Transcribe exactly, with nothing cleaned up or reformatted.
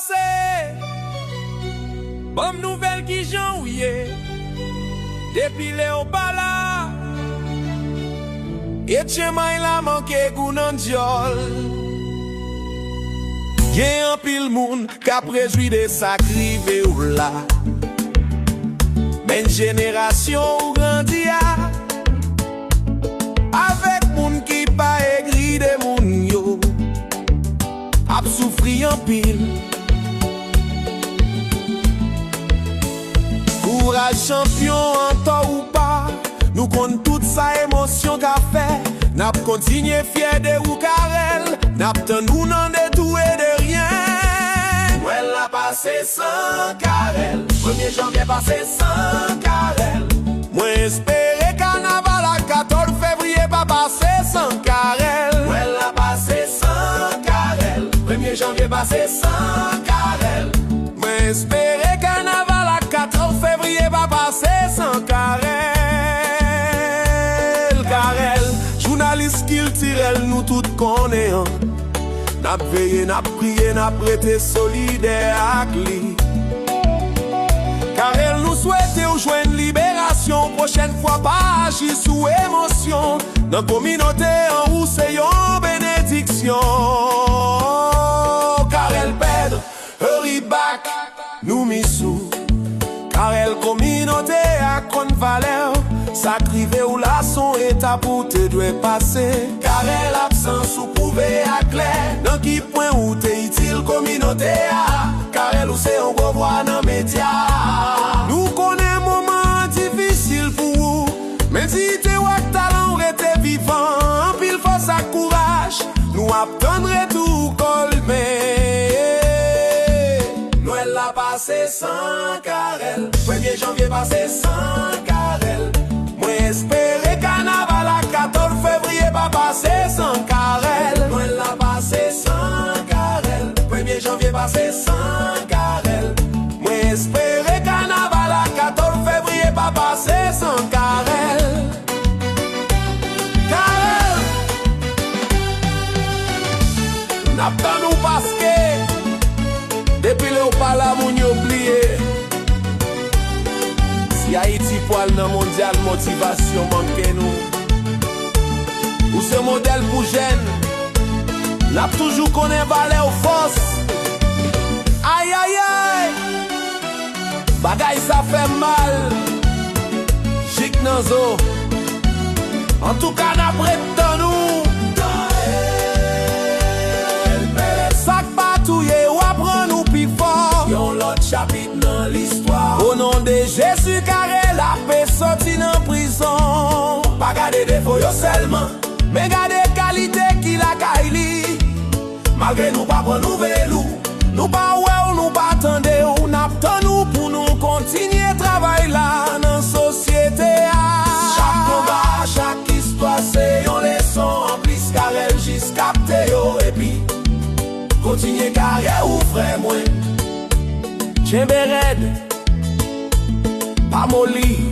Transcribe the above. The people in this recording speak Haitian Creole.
Pase, ban m nouvèl kijan w ye. Depi lè w pa la, etchenmay la manke gou nan dyòl. Gen anpil moun k ap rejwi de sa k rive w la. Men jenerasyon ou grandi a, avèk moun ki pa egri de moun yo, ap soufri anpil. Kouraj chanpyon, an tò ou pa, nou konn tout sa emosyon ka fè. N ap kontinye fyè de ou, Carel. N ap tann ou nan de tou e de ryen. Nwèl la pase san Carel. Premye janvye pase san Carel. Mwen espere kanaval ak katòz fevriye pa pase san Carel. Nwèl la pase san Carel. Premye janvye pase san Carel. Mwen espere kanaval ak katòz fevriye pa pase san Carel. Carel, jounalis kiltirèl nou tout konnen an. N ap veye, n ap priye, n ap rete solidè ak li. Carel, nou swete w jwenn liberasyon. Pwochèn fwa, pa aji sou emosyon. Nan kominote an, ou se yon benediksyon. Carel Pedre, hurry back, nou miss ou. Carel, kominote a konn valè w. Sa k rive w la s on etap ou te dwe pase. Carel, absans ou pwouve a klè nan ki pwen ou te itil kominote a. Carel, ou se yon gwo vwa nan medya. Nou konnen moman an difisil pou ou, men diyite w ak talan w rete vivan. Anpil fòs ak kouraj, nou ap tann retou w, Colmé. Nwèl la pase san Carel. Premye janvye pase san Carel. Mwen espere kanaval ak katòz fevriye pa pase san Carel. Nwèl la pase san Carel. Premye janvye pase san Carel. Mwen espere kanaval ak katòz fevriye pa pase san Carel. Carel! N ap tann ou paske depi lè w pa la, moun yo bliye. Si Ayiti pwal nan mondyal, motivasyon manke nou. Ou se modèl pou jèn. N ap toujou konnen valè w, fòs. Ayayay! Bagay sa fè m mal, jik nan zo. Antouka, n ap ret tann ou. Sa k pa touye w ap rann ou pi fò. Yon lòt chapit nan listwa. O non de Jezi, Carel ape sòti nan prizon. Pa gade defo yo sèlman, men gade kalite ki lakay li. Malgre nou pa pran nouvèl ou, nou pa wè w, nou pa tande w, n ap tann ou pou nou kontinye travay la nan sosyete a. Chak konba, chak istwa se yon leson anplis. Carel, jis kapte yo epi kontinye karyè ou, frè mwen. Tchenbe rèd, pa moli.